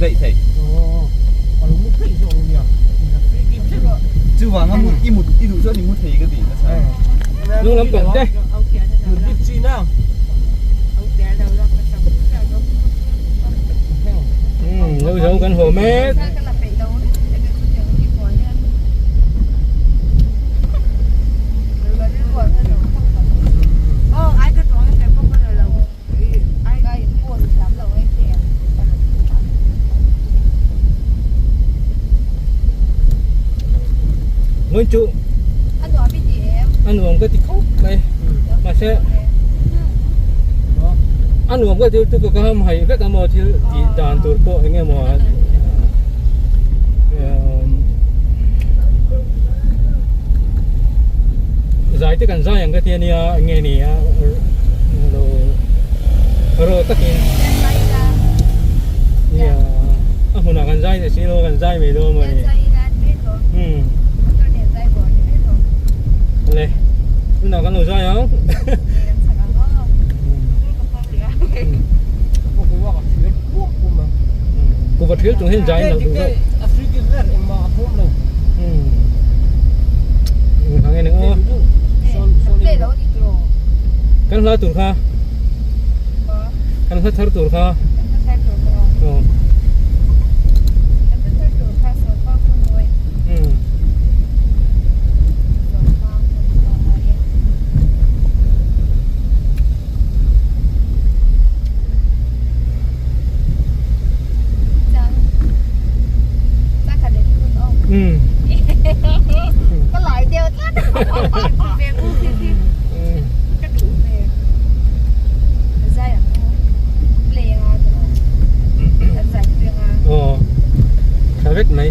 daih theih. Chuvanga mut i mut i duh chuan i mu thei ka tih nasa. Hnung lam pang te. Lo zo kan haw mek. Mun chu a nuam ka ti khawp mai mahse a nuam ka ti lutuk a ka ham hai vek a maw thil tih dan tur pawh eng emaw zai te kan zai ang ka ti ania nge ni a lo ro takin nia a hmunah kan zai leh si lo kan zai mai dawn maw ni um le tunah kan lo zai ang Kuva thil chung hian zai lo duh deuh. Kan hla tur kha kan hla thar tur kha Tha vek mai.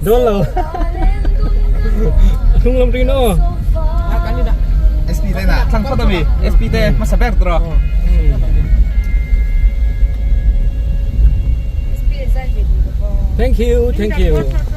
Dawn lo. A hnung lam rin aw. SP te na thlang phawt ami SP te hmasa ber tur aw. Thank you, thank you.